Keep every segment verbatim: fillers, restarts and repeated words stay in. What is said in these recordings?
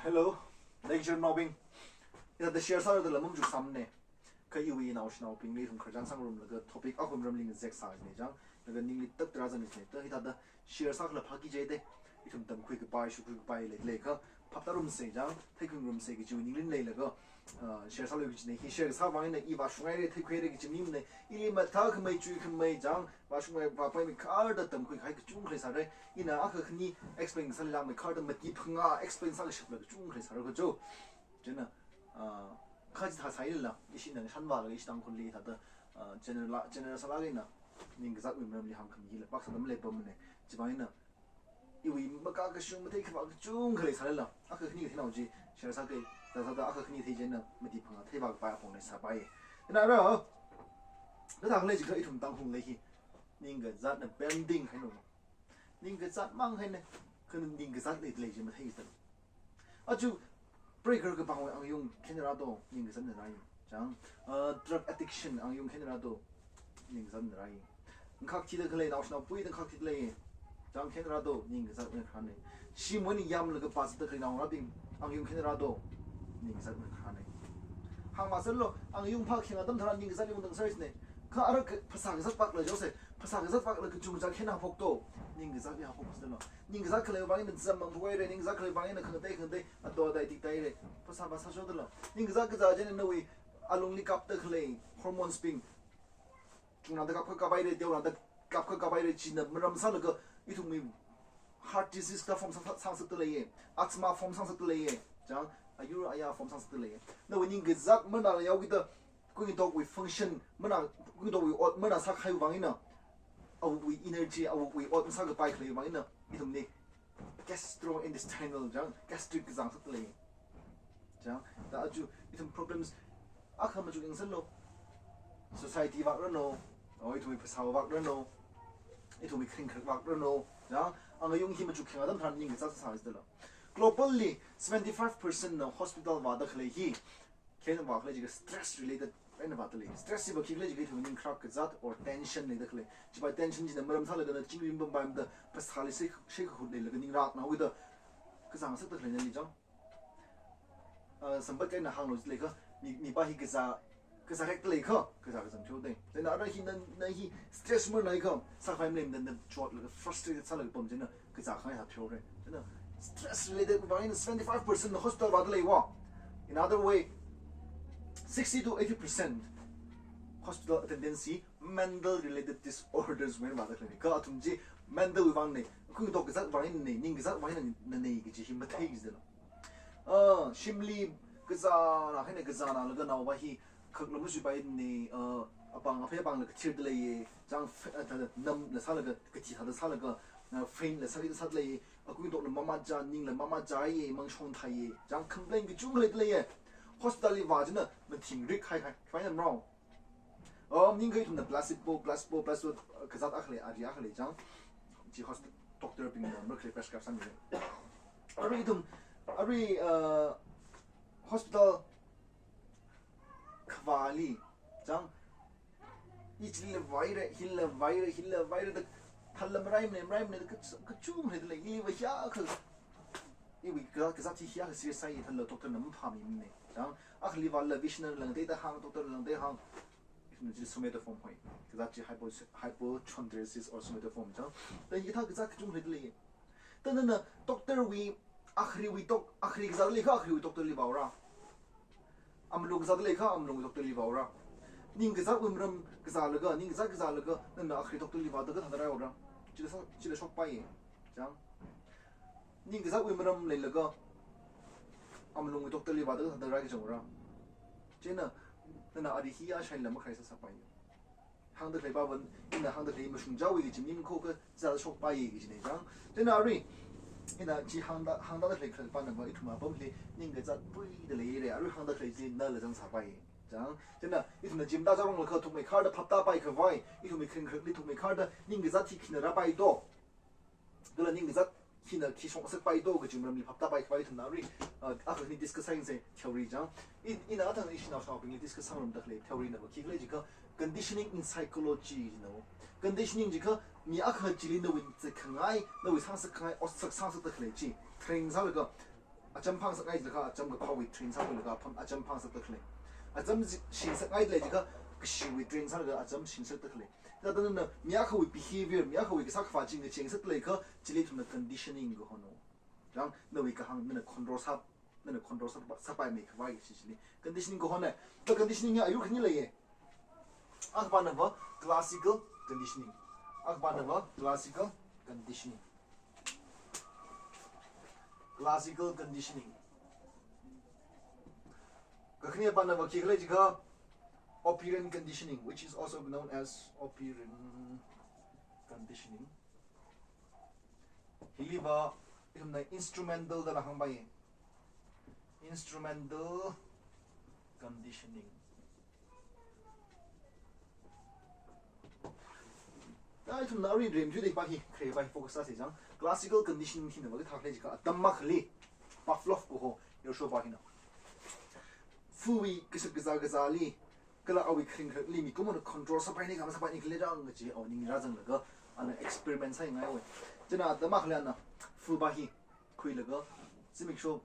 Hello, leishichārnaobing. Ina da share sāra da lamam juk sāmane. Kha iwui naoshinaobingli ithum khararchan sāngarumlaga topic akhawui maramli ngazek sāne chang. Laga ningli tat tara zangni ne. Da hithāda share sākhala phāki jide. Ithum tamkhui kapai, shukhui kapai lei lei kha phap tarumse chang, theikhui ngarumse kajiwui ningli leilaga, ah, share sālu kajine. Hi share sāvang eina i vāshung haire, theikhui haire kaji maningmane. Ili mathākhamei, chuikhamei chang, vāshungmei vāpaimei kharda tamkhui kahai kachungkha leisāre. Ina akha khani explain sālila meikhar da mati phangā explain sākashapla kachungkha leisāre kajo. Chieina, ah, kha chithā sāhailala, ishi nang shanvālaga ishi Tangkhulli thāda, ah, general, general sālaga ina, ning kazatwui maramli hāngkhami hila, paksadam leipamane. Chivang eina, iwui makakashung matheikhavā kachungkha leisālala, akha khani katheinao chi share sākei, thāda akha khani thei chieina mati phangā theivā kapai apong leisāpai. Ina ara, kathā khalei jikha ithum Tangkhulli hi, ning kazatna bending haino. Ning kazat mang haine, kha ning kazat lei lei chi matheisāda. Achu, prayer kapangwui angayung khaina rādo, ning kazatna rāi. Chang, ah, drug addiction angayung khaina rādo, ning kazatna rāi. Ngkhak thida khalei, naoshinao pui ngkhak thida lei. Chang khaina rādo, ning kazatna khane. Shimwui eina yamlaga pazatda khalei naongarābing angayung khaina rādo, ning kazatna khane. Hāngmāsālu, angayung phā khayang atam tharan ning kazatli ungdang sāhaisāne. Kha ara ka, phasā kazat vākla jose, phasā kazat vākla kachungkha khaina haophokdo, ning kazatli haophok sālu. Ning kazat khaleiwui vang eina zam mang phuihaire, ning kazat khaleiwui vang eina khangatei khangatei, ato adai tik taire. Phasā vāsā jodalo. Ning kazat kazat chieina nawui alungli kapda khalei hormones bing chungnada kapkha kaphaire, teonada kapkha kaphaire, china maram sālaga ithumwui heart disease kathā form sā, sā, sāngasakda leiye, asthma form sāngasakda leiye, chang, ayur aya form sāngasakda leiye. Nawui ning kazat manala yaokida, kuingatok wui function mana, kuingatok wui ot mana sākahaiwui vang eina, awui energy, awui ot masākapai khaleiwui vang eina, ithumli gastrointestinal chang, gastric kazang sāda lei. Chang, da achu ithum problems akha machuk yangsālu. Society vākranu, o ithumwui phasā vākranu, ithumwui kharing kharak vākranu, chang, angayung hi machuk khayang atam tharan ning kazat sāsāsālu. Globally, seventy-five percent na hospital vāda khalei hi, khaina vā khalei jiakha stress related eina vāda lei. Stress hiva khi khalei jiakha ithum ning kharak kazat or tension leida khalei. Chiva tension china maram sālaga na chingri pampaimada phasāli shei, sheikahut leilaga ning rakna haoda kazang sāda khalei nali chang. Ah, sampat kahaina hānglu jilaga, mi, mipā hi kazā, kazā rekda leikha, kazā kazang thiu dei. Chieina ara hi na, na hi stress marnāhaikha, sākhavai maleimada na chotlaga frustrated sālaga pam chieina, kazā khangai sā thiure. Chieina stress related vang eina seventy-five percent na hospital vāda leiwa. In other way, sixty to eighty percent hospital attendance hi mental related disorders wui eina vāda khalei. Kha athum chi mental wui vangna, kuingatok kazat vang einana, ning kazat vang einana kaji hi mathei kajidalo. Ah, shimli kazāna, khaina kazāna laga naova hi khak lam lushi pai ni, ah, apāng aphei apāngla kathirda leiye, chang f-, ah, thāda namla sālaga, kathi thāda sālaga, ah, faint la sāda sāda leiye, akuitokla mamachā, ningla mamachāye, mangshong thāye, chang complain kachungkha leida leiye. Hospital li vā chieina mathingrik haihai, khavai namrao. Oh, maningakha ithumna placebo, placebo, placebo, ah, kazat akha lei, ari akha lei chang. Chi hospital doctor bingna marakhalei prescribe sāmire. Arui ithum, arui, ah, hospital khavāli chang, ichili vāhaire, hili vāhaire, hili vāhaire da thāla maraimane, maraimane da kach-, kachungkha leida lei, ili vā hiyākha, iwui ka-, kazat hi hiyākha serious sāi thāla doctor na maphāmimane. Chang, akhali vāla vision na langteida hāng, doctor na langteida hāng. Ithumna chi somatoform hoi. Kazat chi hypo-, hypochondriasis or somatoform chang. Da hithā kazat kachungkha leida lei. Da nana doctor wui, akhariwui doc-, akhari kazāda leikha akhariwui doctor li vāhaora. Amalung kazāda leikha amalung doctor li vāhaora. Ning kazatwui maram kazālaga, ning kazat kazālaga, nana akhari doctor li vāda kathāda rāhaora. Chila sā, chila shokpai. Chang. Ning kazatwui maram leilaga, amalungwui doctor li vāda kathāda rākachang haora. Chieina, nana ari hiyā shaila makhalei sāsāpai. Hāngda khalei pāva, ina hāngda khalei mashungchaowe kaji maningakha kazat shokpai kajine chang. Chieina arui, ina chi hāngda, hāngda khalei khalei pāna va ithum apamli ning kazat puida leire, arui hāngda khalei chi nala zangsāpai. Chang, chieina ithumna gym da chāronglakha thukmeikharda phaptāpai khavai, ithumwui kharing kharakli thukmeikharda ning kazat hi khina rāpaido, kala ning kazat hina khi shongasakpaido kaji maramli phaptāpai khavai ithumna arui, ah, akha khani discuss sāyangse theory chang. I, ina athang ishi naoshinaobingli discuss sāngarumda khalei theory na va khi khalei jiakha conditioning in psychology jino. Conditioning jiakha mi akha chili nawui zatkhangai, nawui sāngasakkhangai otsak sāngasakda khalei chi train sālaga, acham phāngasakngai jiakha acham kaphāwui train sākhuilaga acham phāngasakta khalei. Acham zi-, shingasakngai lei jiakha kashiwui train sālaga acham shingasakta khalei. Thāda nana mi akhawui behavior, mi akhawui kasā kaphā chi ngacheengasakta leiakha, chili ithumna conditioning kahono. Chang, nawui kahāng nana control sā, nana control sā, sāpaimei khavai chi chili conditioning kahona. Kha conditioning ya ayur khani leiya. Akhapānava classical conditioning. Akhapānava classical conditioning. Classical conditioning. Kakhanepānava khi khala jiakha operant conditioning, which is also known as operant conditioning. Hiliva ithumna instrumental da la hāngpai. Instrumental conditioning. Thāda ithumna arui rim thuida pa hi, khare pa hi focus sāsa chang. Classical conditioning hinava kathā khala jiakha atam akhali Pavlov kaho yarsho pa hina, fuwui kashak kazā kazāli kala awui kharing kharakli mikumona control sāpaini kha masāpaini khala chang kaji awui ning rāzanglaga ana experiment sāngai wui. Chieina atam akhali ana fu pa hi khuilaga zimiksho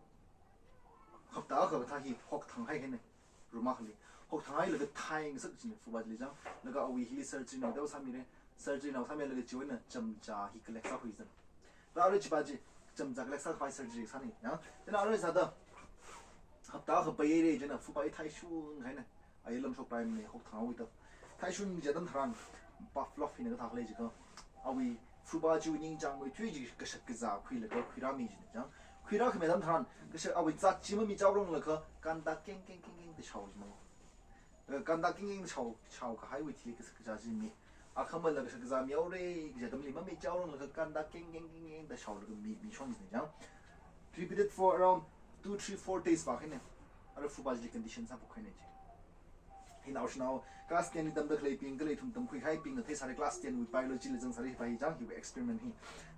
hapta akha kathā hi hokthang hai haina. Room akhali hokthang hailaga theingasak china fu pa chili chang. Laga awui hili surgery nao da sāmira. Surgery nao sāmilaga chiwui eina chamcha hi collect sākhui chang. Thāda arui chi pa chi chamcha collect sākhavai surgery sāni. Ya, chieina arui sāda hapta akha paihaira chieina fu pa hi theishun haina. Ayi lam shokpaimana hokthang haowui ta. Theishun kaji atam tharan Pavlov hina kathā khala jiakha, awui fu pa chiwui ningchāngwui tui chi kashak kazā khuilaga khuirāmi china chang. Khuirākhami atam tharan kashak awui zat chi mamichaoranglakha ganda keng keng keng keng da shao china. Eh, ganda keng keng shao, shao kahaiwui thili kashak kazā chi mi. Akhamala kashak kazā mihaora kaji atamli mamichaoranglakha ganda keng keng keng keng da shaolaga mi, mishon china chang. Repeated for around two, three, four days pa haina. Ara fu pa chili condition sāphok haina chi. Hi naoshinao class ten li tamda khaleibing kala ithum tamkhui kahaibingna theisāra, class ten wui biology li zangsāra hi pa hi chang, hiwui experiment hi.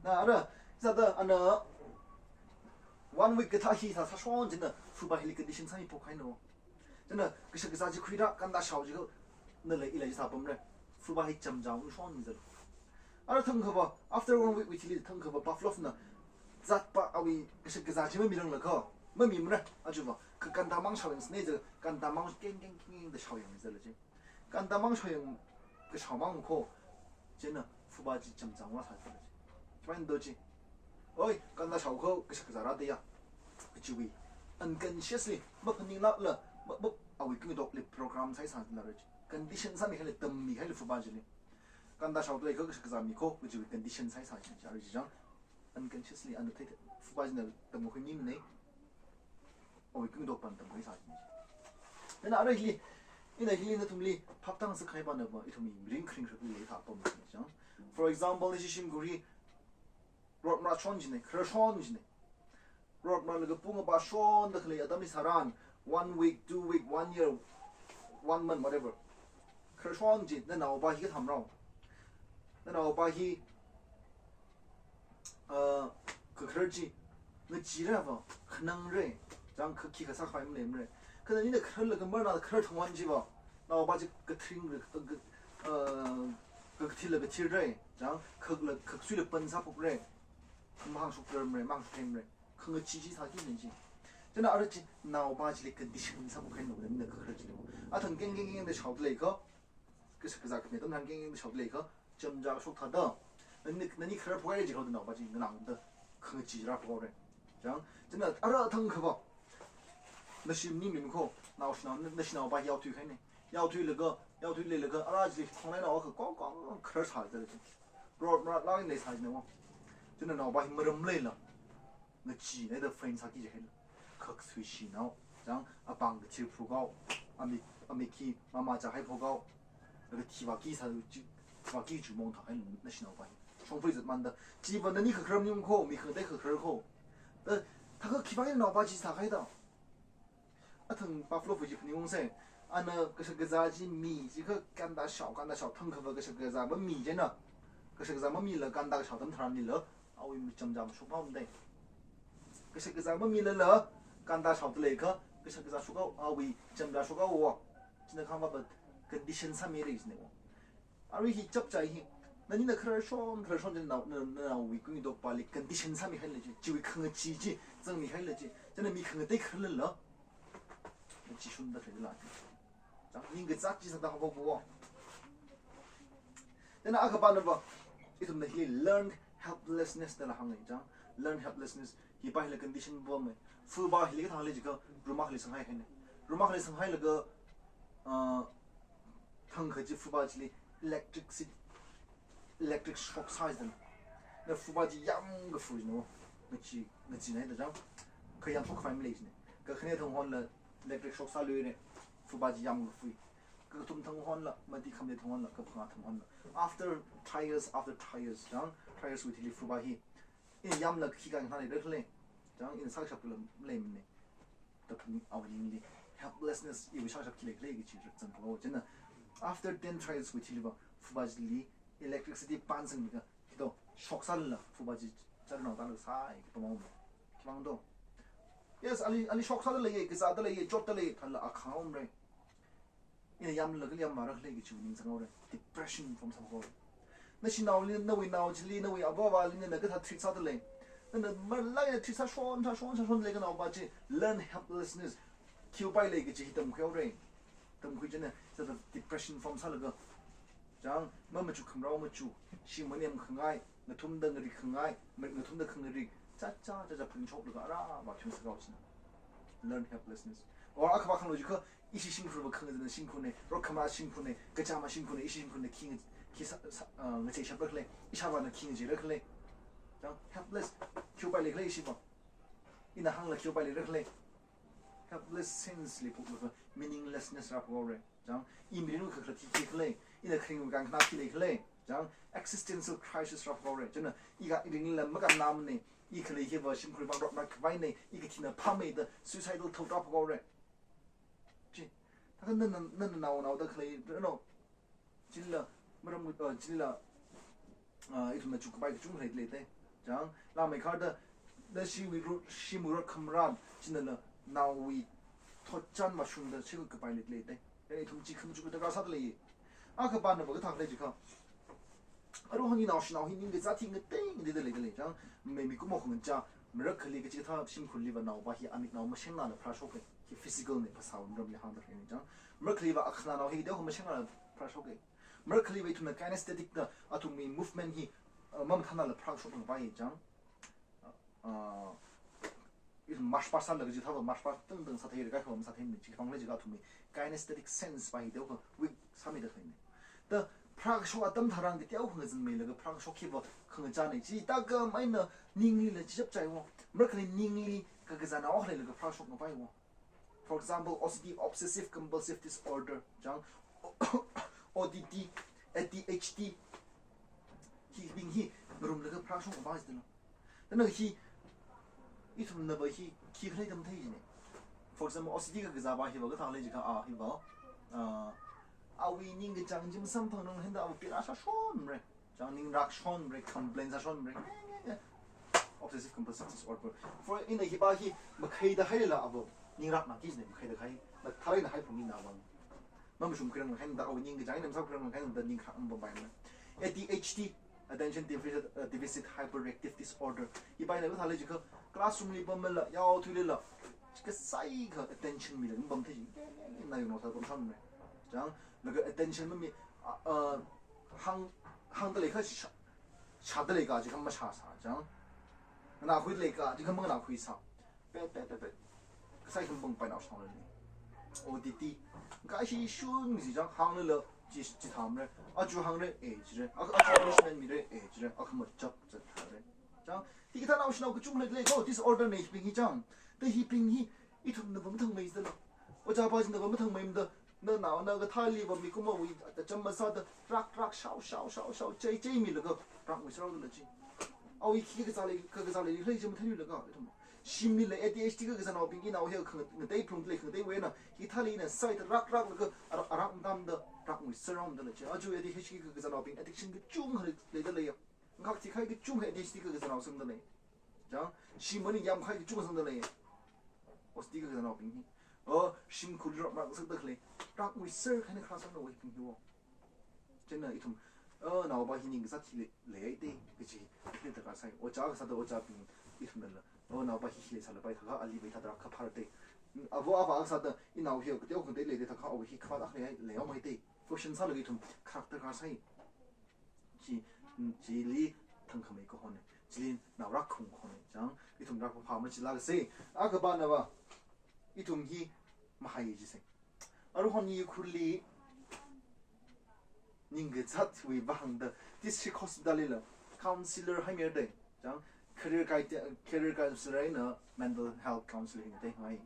Na ara sāda ana one week kathā hi sā, sāshon china fu pa hili condition sāmiphok haina. Chieina kashak kazā chi khuirā, ganda shao jiakha nala ila chi sāpamra. Fu pa hi chamcha ungshon mi zalo. Ara thangkhava, after one week wui thili thangkhava Pavlov na zat pa awui kashak kazā chi mamiranglakha, mamimara, achuva, kha ganda mang shaoyang sāna jiakha, ganda mang keng keng keng keng da shaoyang zala chi. Ganda mang shaoyang kashao mang kho, chieina fu pa chi chamcha ungla sā zala chi. Khamang do chi. Oi, ganda shao kho, kashak kazā rāda ya. Kachiwui unconsciously, maphaninglākla, ma, ma, awui kingdokli program sāhaisā zala chi. Condition sāmi khaila, tammi khaila fu pa chili. Ganda shaoda leiakha kashak kazā mi kho, kajiwui condition sāhaisā china chang, arui chi chang. Unconsciously, ana thei, fu pa china tamkhui mi manei. Awui kingdok pāna tamkhuisā china. Chieina arui hili, ina hili nathumli phaptāngasak kahai pānava, ithumwui mirin kharing kharakli leithā apam china chang. For example, nashi shimkhurli rot marāshon china, khararshon china. Rot marālaga pung apā shonda khalei atamli tharan, one week, two week, one year, one month, whatever. Khararshon chi, nanao pa hi kathā marao. Nanao pa hi, uh, kakharar chi, ngachee rava, khanangra, chang kha khikha sākhavai maleimara. Kha nana khararlaga marāna kharar thangwan chiva, nao pa chi kathring, uh, ka, uh, ka, kathirla kathirra, chang khakla, khaksuila pan sāphokra. Mahāngshokrar mara, mahāngshokthei mara. Khangachee chi sāki china chi. Chieina ara chi nao pa chili condition sāphok haina, nana kakharar chili. Athang keng keng keng da shaoda leiakha, kashak kazā khami atam tharan keng keng da shaoda leiakha, chamcha shok thāda. Nani, nani kharar phokhaira jiakha nao pa chi nganāngda khangachee rāphokhaora. Chang, chieina ara thangkhava, nashi mi mi kho, naoshinao, na, nashinao pa yaothui kahaina. Yaothuilaga, yaothuilaga, ara chili khanglai nao akha kong kong kharar sā zala chi. Rot marālaga leisā china wa. Chieina nao pa hi maram leila, ngacheenaida faint sāki jihaina. Khaksuishinao, chang apāng kathir phuk hao, amik, amik khi mama chāhai phuk hao, laga thivāki sā chi, thivāki chi mong thāhaina nashinao pa hi. Shongfei zatmanda, chiva nani kakharar maning kho, mi khangatei kakharar kho. Da, thākha khipākha nao pa chi sākahai da. Athang Pavlov chi phaningungsa, ana kashak kazā chi mi jiakha ganda shao, ganda shao, thangkhava kashak kazā mami chieina. Kashak kazā mamila ganda kashao atam tharanlila, awui mi chamcha mashok haoda. Kashak kazā mamilala, ganda shaoda leiakha, kashak kazā shok hao, awui chamcha shok haowa. China khangava condition sāmira china wa. Arui hi chapchai hi, Nani na khararshon, khararshon chieina nao, na, na, naowui kuingatokpali condition sāmihaila chi, chiwui khangachee chi zangmihaila chi, chieina mi khangatei khararla, na chi shunda khararla. Chang, ningkazat chi sāda haophokpo. Chieina akhapānava, ithumna hili learned helplessness dala hānga chang. Learned helplessness, hipa hila condition pamma. Fuba hili kathāla jiakha, room akhali sanghaihai ne. Room akhali sanghailaga, uh, thang kaji fuba chili electricity, electric shock sāi dan. Na fuba chi yamkafui no. Ngachee, ngachee nai da chang. Kha yamshok khavai malei ne. Kakhane thang honla electric shock sāluire. Fuba chi yamkafui. Kakathum thang honla, mati khamate thang honla, kaphangā thang honla. After trials, after trials, chang, trials wui thili fuba hi. Ina yamlaga khikha nganāli rakle. Chang, ina sākashap kala maleimane. Tapung awui ningli helplessness, iwui sākashap khi leikhala kachi rāzanglo. Chieina, after ten trials wui thiliva, fuba chili electricity pānsanglaga, khi to, shock sālala, fuba chi, chara nao tālaga sāi, khi pamhaowa. Khi mang to. Yes, ali, ali shock sāda leiya, kazāda leiya, chotda leiya, thālala akhanghaomare. Ina yamlaga kali yamvāra khalei kachi ning zanghaore. Depression form sāhaore. Nashinaoli, nawui nao chili, nawui avāvali nana kathā treat sāda lei. Nana marlāk eina treat sāshon, sāshon, sāshon lei kanaopa chi, learn helplessness. Khi upai lei kachi hi tamkhuihaore. Tamkhui chieina, sāda depression form sālaga. Chang, mamachuk khamarao machuk, shim manem khangai, ngathumda ngarik khangai, ma-, ngathumda khangarik, cha cha cha cha phaningshoklaga ara vāthuisā kao china. Learn helplessness. Or akhava khanglo jiakha, ishi shimkhurva khangazana shimkhurne, rot khamara shimkhurne, kachama shimkhurne, ishi shimkhurne, khi nga-, khi sā, sā, ah, ngacheishap rakle, ishāvāna khi ngacheira kale. Chang, helpless, khi upai leikhala ishiva. Ina hāngla khi upai leira kale. Helpless sense li phuklaga meaninglessness rāphaore. Chang, i mirin khakhala thiki khalei, ina kharing kang khana khi leikhalei. Chang, existential crisis rāphaore. Chang, i ka iringla makannamane, i khalei hiva shimkhur vang rot mak khavaine, i kathina phāmei da suicidal thought rāphaore. Chi, taka nana, nana nao naoda khalei, no. Chila, maram, uh, chila, uh, ithumna chukpai kachung khalei leite. Chang, lamei kharda, da shiwui ru-, shimwui rot khamara, chinala naowui thotchan mashungda shikut kapai leite. Chang, ithum chi khamachuklaga sāda lei. Akhapānava kathā khalei jiakha. Aruihon hi naoshinao hi ningkazat hi ngatei ngateida leida lei chang. Mei mikumo khangachā, marakhali kachikathā shimkhurliva naopa hi amik nao mashenglala pharāshoke. Hi physical ne phasā maramli hāngda khalei chang. Marakhaliva akhananao hi teokha mashenglala pharāshoke. Marakhaliva ithumna kinesthetic da athumwui movement hi, uh, mamathānala pharāshok ngavai chang. Uh, ithum march past sālaga kachikathāva march past tangtang sātheira, kaikhava masātheimane, chi khangle jiakha athumwui kinesthetic sense pa hi teokha weak sāmida khaleine. Da pharākashok atam tharan kateokha ngazanmeilaga pharākashok hiva khangachāne, chithākha maina ninglila chichap chaiwo. Marakhali ningli kakazānao khaleilaga pharāshok ngavaiwo. For example, O C D, obsessive compulsive disorder, chang, O D D, A D H D, hibing hi ngarumlaga pharāshok ngavai jidalo. Dana hi, ithumnava hi, khi khalei tam theine. For example, O C D kakazāpa hiva kathā lei jiakha a hiva, ah, awui ningkachāng chi masamphangranglakha da awui pira sāshonmare. Chang, ningrāk shonmare, complain sāshonmare. Obsessive compulsive disorder. For ina hipa hi makhaida hailala ava ningrakna kine, makhaida hai. Mathālāk eina haiphungmina vang. Mamashung khuirang hānda awui ningkachāng eina masākhuirang hānda ningkhak mabambaina. A D H D, attention deficit, uh, deficit hyperactive disorder. Hipa hina kathā lei jiakha classroom li pamlala, yaothuilala, kasāikha attention milaga mapamthei chi. Na yungnaosa pamshonmare. Chang, laga attention mami, uh, uh, hāng, hāngda leikha shā, shāda leika jiakha mashāsā chang. Nganākhuida leika jiakha manganākhuisā. Pet, pet, pet, pet. Kasāikha mapampai naoshinao leine. O D D. Kashi shun mi si chang, hānglala chi, chithāmare. Aja hāngre, eh, jire. A, aja punishment mire, eh, jire. Akhamachap zathāre. Chang, hikathā naoshinao kachung leilei, oh, disorder ne hibing hi chang. Da hibing hi, ithumnava mathangmei jidalo. Ojāpa chinava mathangmeimada, na naona kathāliva mikumowui atacham masāda, rāk rāk shao, shao, shao, shao, chei, chei milaga, rāknguiserhaoda lei chi. Awui khi kazā lei, ka, kazā lei, khalei chi matheiluilaga, ithum. Shimlila A D H D kakazānaobing inao hi khangatei phlungda lei, khangateiwui eina, hithāli ina sāida rāk rāklaga, ara, arāk matamda, rāknguiserhaoda lei chi. Aja A D H D kakazānaobing addiction kachungkha leida leiya. Ngakti khai kachungkha A D H D kakazānao sangda lei. Chang, shim maning yamkhai kachungkha sangda lei. O C D kakazānaobing hi. Oh, shimkhurli rot marak sāda khalei. Rāknguiser khaina kharā sangda wui bing hiwo. Chieina ithum, Oh, naopa hi ning kazat hi lei, lei te, kachi, hi darkar sai. Ojā kasāda ojābing ithumnala. Oh, naopa hi hi leisālapai, thākha ali vai thāda kaphar te. Avo avā kasāda, inao hi kateo khangatei lei te, thākha avo hi khavāt akha lei, leiomai te. Question sālaga ithum kharak darkar sai. Chi, chili thangkhamei kahon ne. Chili naorak khung kahon ne. Chang, ithum rak phāphā machila kasā. Akha panava, ithum hi mahai jisai. Aruihon Ukhrulli ning kazatwui vāngda district hospital lila counsellor haimida. Chang, career guide, career counselor eina mental health counselor hi ngateihai.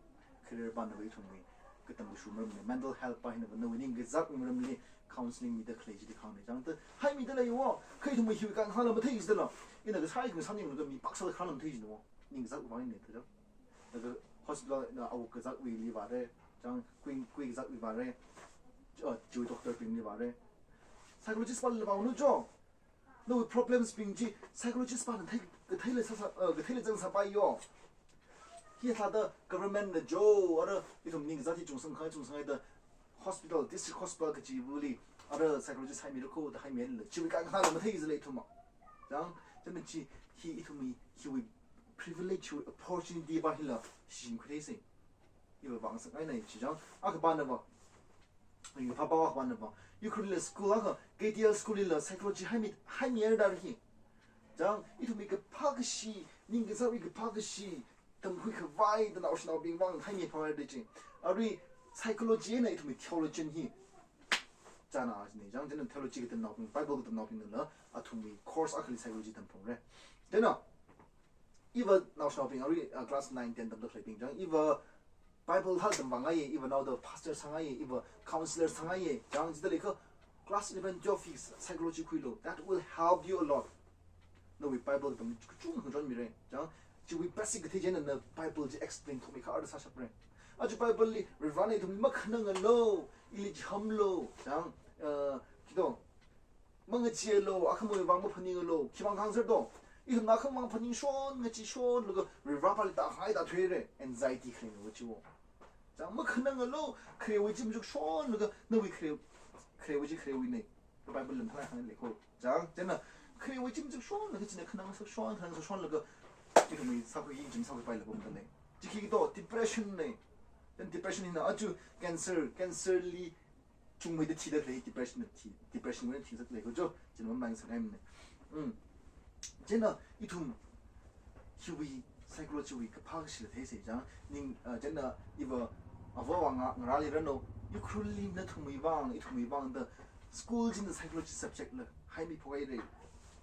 Career panava ithumwui katam kashu maramli, mental health pa hinava nawui ning kazatwui maramli counseling mida khalei chili khangna. Chang, ta haimida leiwo, kha ithumwui hiwui kankhanla mathei jidala. Ina kasā ithum sāninglaga mi paksāla khanla mathei jidala. Ning kazatwui vāng ne ta chang. Laga hospital na avo kazatwuili vāra, chang kui, kui kazatwui vāra, uh, chiwui doctor bingli vāra. Psychologist pala vāunu jo. Nawui problems bing chi psychologist pana thei, katheila sāsā, uh, katheila zangsāpaiyo. Hithāda government na jo, ara ithum ning kazat hi chungsangkahai, chungsanghaida hospital, district hospital kachivali, ara psychologist haimira kho da haimila, chiwui kankhanla mathei jila ithumva. Chang, chang chi hi ithumwui, hiwui privilege, opportunity pa hila shichin khuitheisai. Iva vāngasakngaina chi chang, akha panava. Ringphāpao akha panava. Ukhrulli school akha, K T L school lila psychology haimi, haimida hi. Chang, ithumwui kaphā kashi, ning kazatwui kaphā kashi, tamkhui khavai da naoshinaobing vāng haimiphāda chi. Arui psychology eina ithumwui theologian hi chāna jina. Chang, chieina theology katamnaobing, Bible katamnaobingnala athumwui course akhali psychology tamphungra. Chieina, iva naoshinaobing arui, uh, class nine, ten tamda khaleibing chang, iva Bible thā tamvāngaiya, iva naoda pastor sāngaiya, iva counselor sāngaiya, chang, chithāda leikha class eleven, twelve hi psychology khuilu. That will help you a lot. Nawui Bible tam kachungkha chonmira. Chang, chiwui basic kathei chieina na Bible chi explain thukmi kharda sāshapra. Aja Bible li Varivarana ithumli makhanangalu, ili chihamlu, chang, uh, kito, mangacheealu, akhamawui vāng maphaningalu, khivāng kahāng sāra do. Ithumna akhamawui vāng phaningshon, ngachishonlaga, Varivara pali tāhai tāthuira, anxiety khaleina va chiwo. Chang, makhanangalu, kharewui chi machukshonlaga, nawui khare, kharewui chi kharewuina. Bible lam thālāk hāngli kho. Chang, chieina, kharewui chi machukshonlaga, china khanangasakshon, khanangasakshonlaga, ithumwui sākhui hi chi masākhuipaila pamda lei. Chi khi do, depression na. Then depression hina aja cancer, cancer li chungmeida thida khalei depression na thi, depression wui thingsak lei kho jo, china mamang sāngaimana. Mm. Chieina ithum hiwui psychology wui kaphā kashila theisai chang, ning, uh, chieina iva avāva nga, ngarāli rano, Ukhrulli nathumwui vāng, ithumwui vāngda school china psychology subject la haimiphok haira.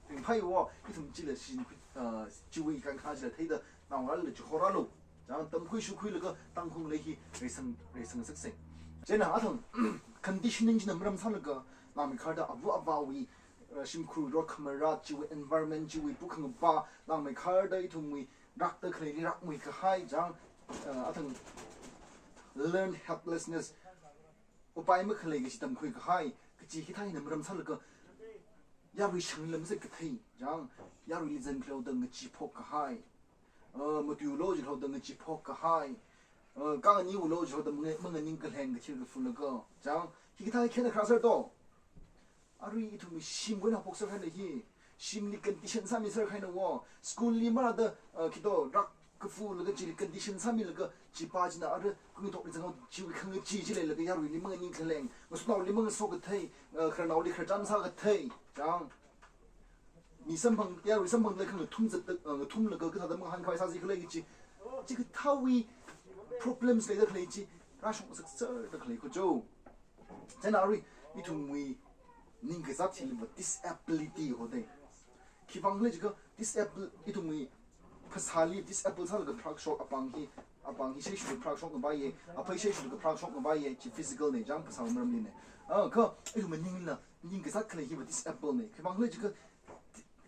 Ringphāiwo, ithum chila shichin, uh, chiwui kankha chila theida naongarāli chihorālu. Chang, tamkhui shukhuilaga Tangkhul lei hi reisang, reisangasaksai. Chieina athang conditioning china maram sālaga langmeikharda ava avāwui, uh, shimkhur rot khamara, chiwui environment, chiwui pukhangapa, langmeikharda ithumwui rakda khaleili rakmui kahai, chang, uh, athang learned helplessness, upai makhalei kachi tamkhui kahai, kachi hithā hina maram sālaga yarui shanglam sā kathei, chang, yaruili zangkhaoda ngacheephok kahai. Uh, matuilu jihaoda ngacheephok kahai. Uh, khanganilu jihaoda manga, manganing kaleng kathil kafun laga. Chang, hikathā khina kharā sāra do. Arui ithum shim kona haophok sākahaina hi. Shimli condition sāmi sākahaina wo. School li marāda, uh, kito rak kafu laga chili condition sāmilaga chipa china ara kungtokli zanghaoda chiwui khangachee chi leilaga yaruili manganing kaleng. Ngasotnaoli mangaso kathei, uh, khararnaoli khararchan sā kathei. Chang. Mi samphang, yarui samphangda khangathum zat, uh, ngathumlaga kathāda mangahān khavai sāsi khalei kachi. Chikathāwui problems leida khalei chi, rāshokngasakserda khalei kho jo. Chieina arui, ithumwui ning kazat hiliva disability ho dei. Khivāng khalei jiakha disable, ithumwui phasāli disable sālaga pharākshok apāng hi, apāng hi sheishula pharākshok ngavaiya, aphei sheishula pharākshok ngavaiya, chi physical na chang phasā maramli na. Ah, kha, ithumwui ningla, ning kazat khalei hiva disable na. Khivāng khalei jiakha,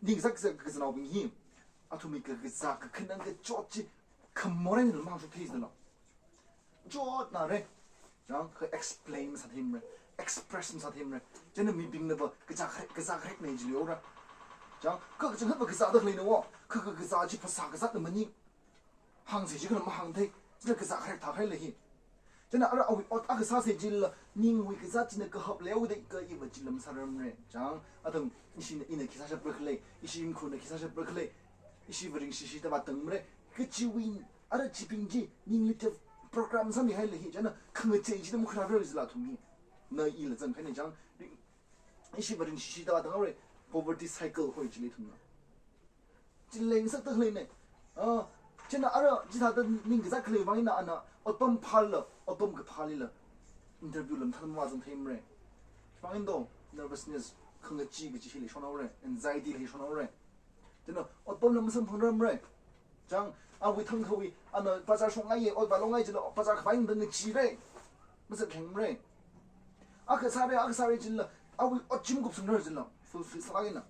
ning kazat kazat kazanaobing hi, athumwui kakazā kakhanang kachot chi, khamor eina mangshok theisālo. Chotnara. Chang, kha explain masātheimara. Express masātheimara. Chieina mibingnava kazā kharek, kazā kharekna jilora. Chang, kha kachangkhatva kazāda khaleina wo. Kha kakazā chi phasā kazatna maning. Hāngsa jiakhana mahāngthei. Chieina kazā kharek thākahai lei hi. Chieina ara awui ot akha sāsa jilala, ningwui kazāt china kahap leoda ka iva jilala masārarmara. Chang, atam ishina ina khi sāshapra khala, ishi yungkhurna khi sāshapra khala, ishiva ringshishida vātangmara. Kachiwui ara chibing chi, ningli te program sāmihaila hi, chieina khangachei chida makharāra jilala athum hi. Na ila zangkahaina chang, ishiva ringshishida vātangra, poverty cycle hoi chili ithumna. Chili lengsakta khaleina. Ah, chieina ara chithāda ning kazāt khalei vang eina ana otpam phālala, otpam kaphālila interview lam thāda mavāzang theimara. Vang eina do, nervousness, khangachee kaji hi leishonhaora, anxiety leishonhaora. Chieina otpamla masamphangrarmara. Chang, awui thangkhawui, ana bazar shokngaiya, ot vālongngai jilala, bazar khavai eina ngacheera. Mazatlengmara. Akha sāra, akha sāra jilala, awui ot chi makupsungrar jilala, fulfill sālāk eina,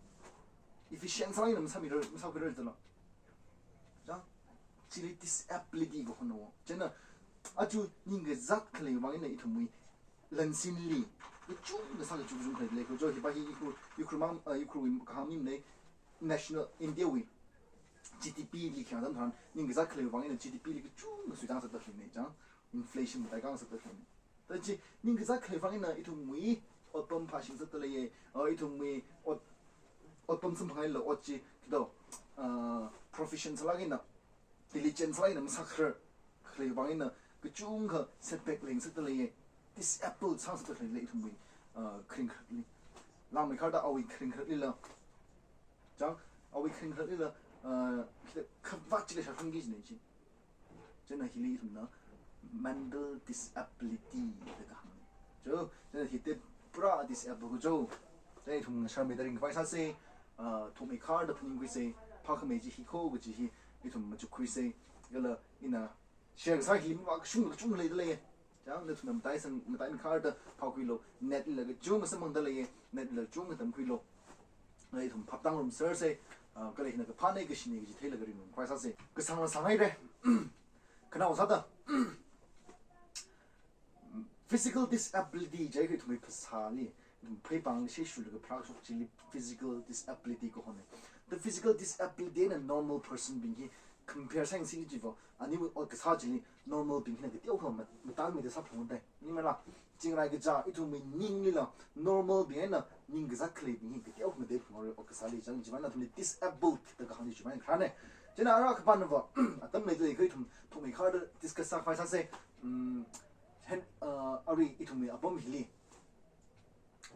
efficient sālāk eina masāmira, masākhuira jilala. Chang, chili disability kahona. Chieina, aja ning kazāt khalei vang eina ithumwui lansinli kachungkha sā kachungkha khalei lei. Kha jo hiva hi Ukhrul, Ukhrul mang, uh, Ukhrulwui kahāng maningla, national India wui G D P li khayang atam tharan, ning kazāt khalei vang eina G D P li kachungkha suitang sāda khaleina chang, inflation mataikang sāda khaleina. Tachi, ning kazāt khalei vang eina ithumwui otpam phāshing sāda leiya, uh, ithumwui ot, otpam samphangngaila ot chi, kido, uh, profession sālāk eina, diligence sālāk eina masākharar khalei vang eina kachungkha setback lengsakta leiya, disable sāsakta khalei lei ithumwui, uh, kharing kharatli. Langmeikharda awui kharing kharatlila. Chang, awui kharing kharatlila, uh, khida khavāt chili shāshungki jina chi. Chieina hili ithumna mental disability da kahāng. Jo, chieina hi te pura disable kajo. Chieina ithum ngasharmeida ringkaphā sāsa, ah, thukmeikharda phaningkhuisa, phākhamei chi hi kho kaji hi ithum machukkhuisa, kala ina share kasā hili mavā kachungkha kachungkha leida lei. Chang, nathumna mataisang, mataimikharda phākhuilu, net lila kachungkha samphangda leiya, net lila kachungkha tamkhuilu. Kala ithum phaptā ngarumsersa, ah, kala hina kaphāna kashina kaji theilaga ringkaphā sāsa. Kasāngla sānghaira. Khanao sāda. Physical disability jiakha ithumwui phasāli, ithum pheipāng sheshulaga pharāshok chili physical disability kahona. The physical disability eina normal person bing hi compare sāyangsi jiva, aniwui ot kasā chili normal bing hina kateokha mat-, matāngmeida sāphungda. Maningmala, chingrai kachā, ithumwui ninglila normal bing eina ning kazāt khaleibing hi kateokha matāphunghaora ot kasāli. Chang, chivang eina athumli disabled da kahāng chi chivang eina kharāna. Chieina ara kapan va, atam leida leiakha ithum thukmeikharda discuss sākhavai sāsa, mm, hen, uh, arui ithumwui apam hili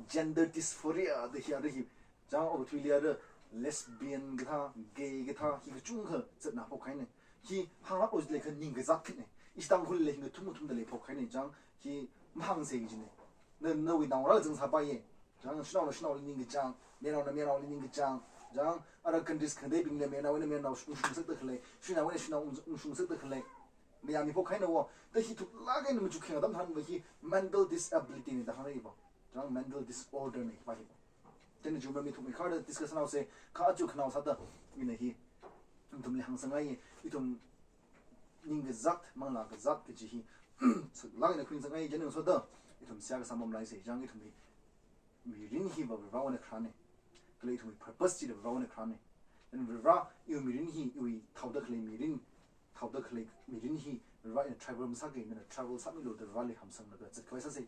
gender dysphoria da hi ara hi, chang, okathuili ara lesbian kathā, gay kathā, hi kachungkha zatna phokhaina. Hi hānglāklu jiakha ning kazāt khina. Ishi Tangkhulli hi ngathum ngathumda leiphokhaina, chang, hi mahāngsa kajina. Na, nawui naongarāla zangsāpaiya. Chang, shanaona shanaoli ningkachāng, mayarnaona mayarnaoli ningkachāng. Chang, ara countries khangateibingli mayarnao eina mayarnao ungshungsakta khalei, shanao eina shanao ung-, ungshungsakta khalei. Mayāmi phokhaina va, ta hi thuklāk eina machukkhuiya atam tharan va hi mental disability na da hāngra va. Chang, mental disorder na hiva hi va. Chieina chumrami thukmeikharda discuss sānaosa, kha aja khanao sāda ina hi ithumli hāngsangngaiya, ithum ning kazāt, manglā kazāt kaji hi saklāk eina khuisangngai, chieina sāda ithum seihā kasā mamalaisa. Chang, ithumwui mirin hiva Varivarāwui eina kharāna. Kala ithumwui purpose chila Varivarāwui eina kharāna. Then Varivarā, iwui mirin hi, iwui thaoda khalei mirin, thaoda khalei mirin hi Varivarā eina travel masākei, nana travel sāmilu da Varivarāli hamsanglaga zatkhavai sāsa.